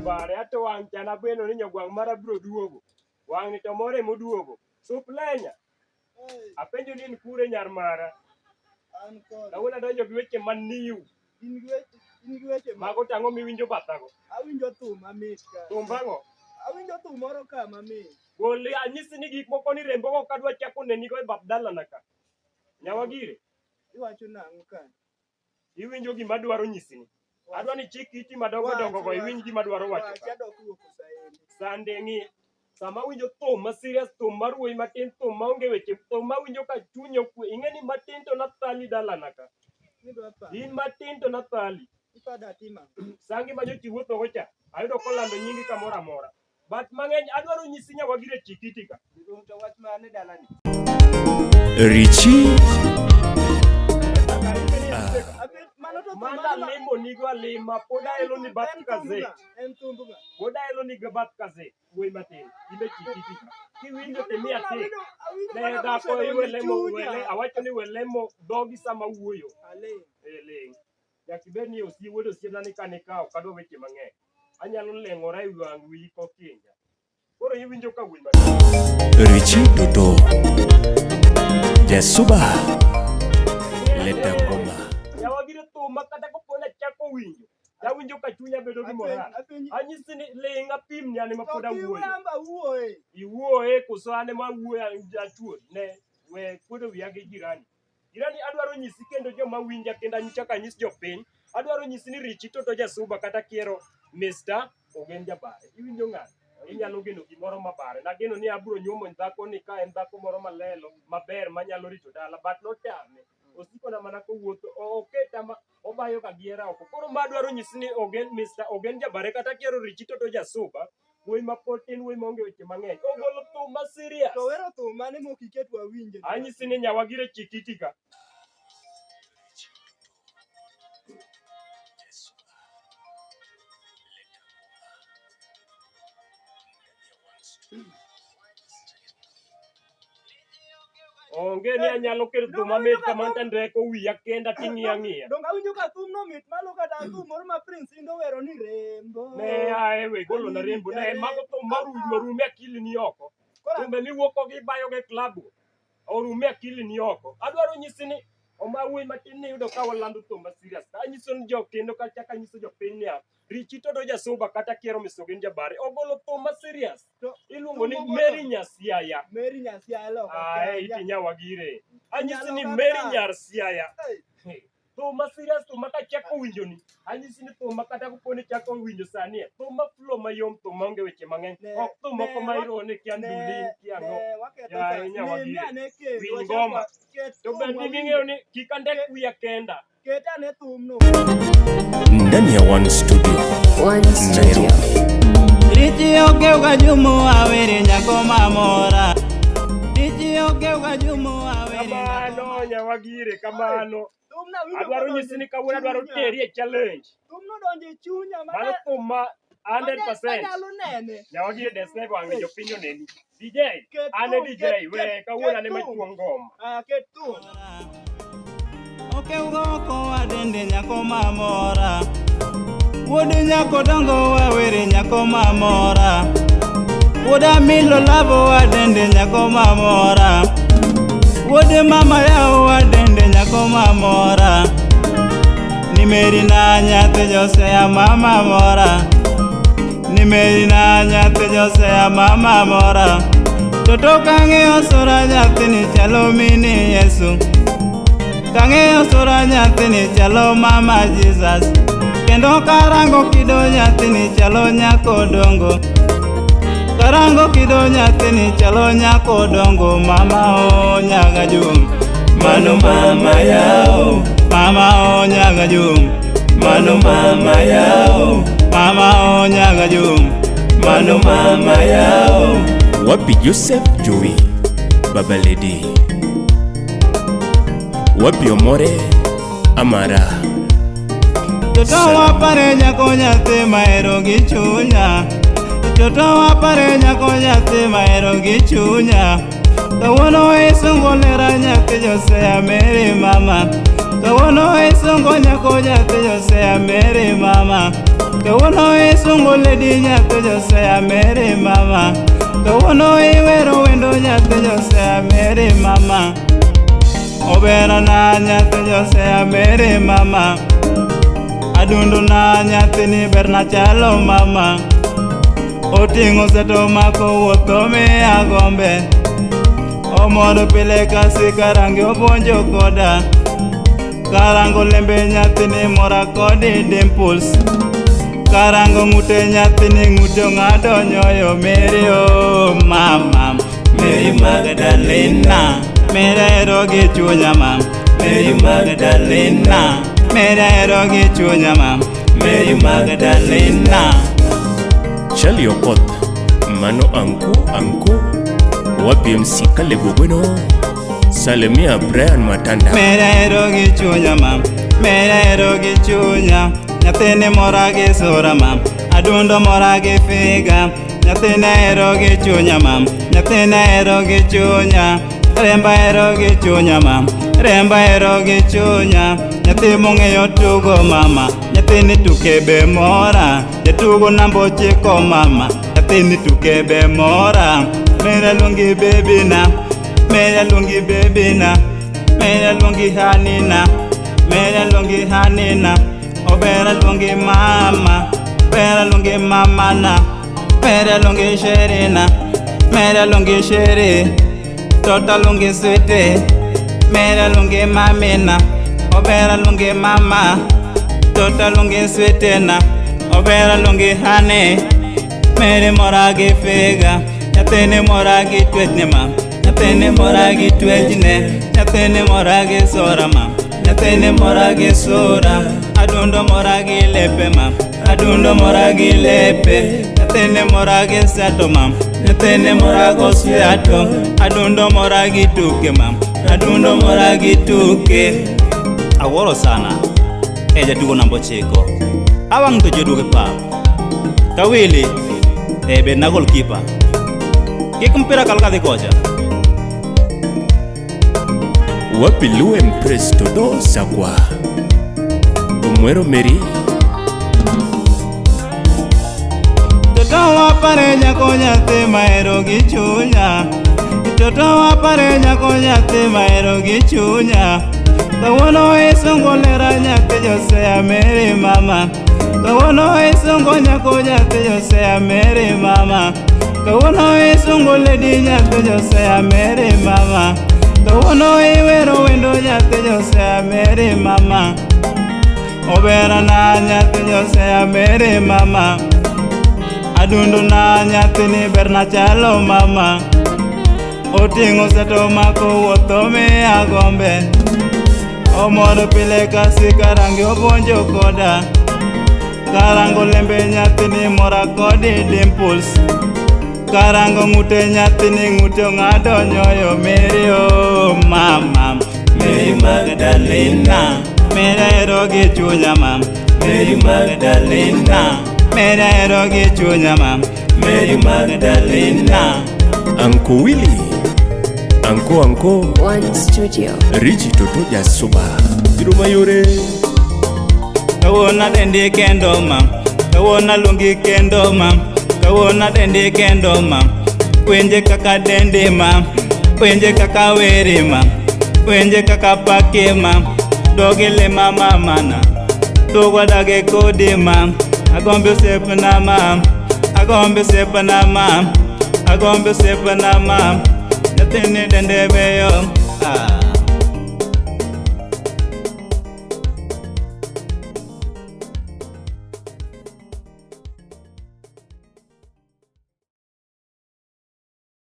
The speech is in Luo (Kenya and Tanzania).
Jabare, ato wang' cha nageno ni nyogwang' mara biro duogo. Wang'ni to more moduogo. Sup lenya. Apenjo ni in kure nyar mara. An kod. Kawuono adonjo gi weche maniw. In gi weche, in gi weche ma Mago tang'o miwinjo bathago. awinjo thum mamit ka. Thum ang'o? Awinjo thum moro ka mamit. Gol anyisi ni gik moko ni rembogo kadwa chako nenigo e bath dalana ka. Nyawagire, Iwacho nang'o ka? iwinjo gima adwaro nyisini. Adwa ni chik iti madongo dongo go iwinj gima adwaro wacho Wach ka. adok wuok saendi. Sande ng'i. Sama awinjo thum ma serious, thum mar wuoyi matin, thum maonge weche, thum mawinjo ka chunya okwe. Ing'e ni matin to nathali dalana ka. Nidwa pa. In matin to nathali. Ipada tima. Sangi ma nyocha iwuothogo cha, ayudo kolando nyingi kamoro amora. But mang'eny adwaro nyisi nyawagire chik iti ka. To wach mane dalani? Richie Mano to thum Mano mane ma- alimo nigo alima, pod aelo ni bath En thumb kaze. ng'a? En thumb ng'a? Pod aelo ni bath kaze, wuoyi matin. Imbe chik iti ka. Kiwinjo to imiya tik. Awinjo Ne mana dhako kosedonjo iwelemo, chunya. wele, awacho ni welemo dhogi sama wuoyo. Aling'. Eh, ling'. Nyaka ibed ni osie wuod osiepna ni kane kawo ok adwa weche mang'eny. Anyalo leng'ora e wang' wiyi kokinja. Koro iwinjo ka wuoyi matin. Richie Dodo Jasuba Leta ngoma Nyawagire thum ma kata kopo ni achako winjo, awinjo ka chunya bedo gi moral. Apenji. Anyisi ni ling' apimni an ema To pod awuoyo. kiwamba wuoye. Iwuoye koso an ema awuoyo achuori. Ne, we kuodo wiya gi jirani. Jirani adwaro nyisi kendo joma winja kendo achako anyis jopiny. Adwaro nyisi ni Richi Toto Jasuba kata kiero Mr. Ogen Jabare. Iwinjo ng'ano? Inyalo geno gimoro mabare. Nageno ni abiro nyuomo dhako ni ka en dhako moro malelo maber manyalo rito dala but notame. Osikona mana kowuotho oketa ma obayo ka giera oko. Koro ma adwaro nyisi ni Ogen Mr. Ogen Jabare kata kiero Richi Toto Jasuba wuoyi ma pod tin wuoyi maonge weche mang'eny. Ogolo thum ma serious. To wero thum mane mok iket wawinje. Anyisi ni nyawagire chikiti ka. Onge ni anyalo keto thum mamit kamano to ndeko wiya kenda ting'iya ang'iya. Donge awinjo ka thumno mit malo kata thum moro ma Prince Indo wero ni rembo. Ne ae we golona rembo ne mago thum marumo rume akili ni oko. Koro Thumbe miwuok go ibayogo e club go. Orume akili ni oko. Adwaro nyisi ni oma wuoyi matin ni yudo ka walando thum ma serious. Anyiso ni jo kendo kachako anyiso jopiny niya, Richi Toto Jasuba kata kiero Miss Ogen Jabare ogolo thum ma serious. To- Iluongo ni thum mogolo- Mary Nyasiaya. Mary Nyasiaya loka. Ae iti nyawagire. Anyisi ni Nyalo Mary kaka. Nyar Siaya. Hey. Thum ma serious thum ma kachako winjo ni anyisi ni thum ma kata kopo ni chako winjo sani e, thum ma flow mayom thum maonge weche mang'eny Ne- ok thum moko ne ma wa- irone kia Ne- ndulin kia ang'o ne waketho Yaye, sa. nyawagire. Limbe ane kendo, Winj wachak ngoma. ket To thum bed ni wawinj. ging'eyo ni kik andek wiya kenda. Ket ane thumno. ndani ya One Studio One Studio. Nairobi. Richi okeuga jumo awere nyako mamora. Richi okeuga jumo awere nyako Kamano nyawagire kamano. Thumno awinjo Adwaro kodonjo nyisi ni kawuono adwaro chunya. teri e challenge. Thumno donjo e chunya Mano mana thum ma 100%. anyalo nene. Nyawagire desne wang'e jopiny oneni. DJ, Ket an e thum, DJ, ket- we ket- kawuono ket an ema thum. chuo ngoma. Ah, ket thum. Okeuga oko wadende nyako mamora. Wuod nyako dongo wawere nyako mamora. Wuod amilo lavo wadende nyako mamora. Wuod mama yao wadende nyako mamora. Nimeri na nyathi Josea mama mora. Nimeri na nyathi Josea mama mora. Toto kang'iyo sura nyathini chalo mini Yesu. Kang'iyo sura nyathini chalo mama Jesus. Kendo karango kido nyathini chalo nyako dongo. Karango kido nyathini chalo nyako dongo mama o nyaga jum. Mano mama yao Mama o nyaga jum. Mano mama yao Mama o nyaga jum. Mano mama yao Wapi Joseph Joey Baba Lady Wapi Omore Amara Toto wapare nyako nyathi mahero gi chunya. Toto wapare nyako nyathi mahero gi chunya. Kawuono isungo lera nyathi Josea Mary mama. Kawuono isungo nyako nyathi Josea Mary mama. Kawuono isungo lady nyathi Josea Mary mama. Kawuono iwero wendo nyathi Josea Mary mama. Obera na nyathi Josea Mary mama. Adundo na nyathini berna chalo mama. Oting'o seto mako wuotho miya gombe. Omor pile kasi karange opuonjo koda. Karango lembe nyathini mora kodi dimples. Karango ng'ute nyathini ng'ute ong'ado nyoyo Mary o mama. Mary Magdalena. Mary ahero gi chunya ma. Mary Magdalena. Mary ahero gi chunya ma. Mary Magdalena. Charlie Okoth, Mano Anko Anko, Wapi MC Caleb Ogweno, Salimia Brian Matanda. Mary ahero gi chunya ma. Mary ahero gi chunya. Nyathini mora gi sura ma. Adundo mora gi figa. Nyathini ahero gi chunya ma. Nyathini ahero gi chunya. Remba ahero gi chunya ma. Remba ahero gi chunya. Nyathi mong'eyo tugo mama. Nyathini tuke be mora. Jatugo namba 9 mama. Nyathini tuke be mora. Mary aluongi baby na. Mary aluongi baby na. Mary aluongi honey na. Mary aluongi honey na. Obera aluongi mama. Obera aluongi mama na. Mary aluongi chérie na. Mary aluongi chérie. Tota aluongi sweetie. Mary aluongi mami na. Obera aluongi mama. Tota aluongi sweetie na. Obera aluongi honey. Mary mora gi figa. Nyathini mora gi twechne ma. Nyathini mora gi twechne. Nyathini mora gi sura ma. Nyathini mora gi sura. Adundo mora gi lepe ma. Adundo mora gi lepe. Nyathini mora gi sato ma. Nyathini mora go siato. Adundo mora gi tuke ma. Adundo mora gi tuke. Awuoro sana. E jatugo namba 9. Awang' to joduogo e pap. Kawili. E bedna goalkeeper. Kik mpira kal kadhi kocha. Wapi Lu Empress Todo Sakwa. Omwero Mary. Toto wapare nyako nyathi mahero gi chunya. Toto wapare nyako nyathi mahero gi chunya. Kawuono isungo lera nyathi Josea Mary mama. Kawuono isungo nyako nyathi Josea Mary mama. Kawuono isungo lady nyathi Josea Mary mama. Kawuono iwero wendo nyathi Josea Mary mama. Obera na nyathi Josea Mary mama. Adundo na nyathini berna chalo mama. Oting'o seto mako wuotho miya gombe. Omor pile kasi karange opuonjo koda. Karango lembe nyathini mora kodi dimples. Karango ng'ute nyathini ng'ute ong'ado nyoyo Mary o mama. Mary Magdalena. Mary ahero gi chunya ma. Mary Magdalena. Mary ahero gi chunya ma. Mary Magdalena. Anko Willy. Anko Anko. One Studio. Richie Toto Jasuba. Biro mayore. Kawuono adendi kendo ma. Kawuono aluongi kendo ma. Kawuono adendi kendo ma. Winje kaka dendi ma. Winje kaka weri ma. Winje kaka paki ma. Dogi lima mama na. Dogwa dage kodi ma. Agombi osiepna ma. Agombi osiepna ma. Agombi osiepna ma. Nyathini dende beyo.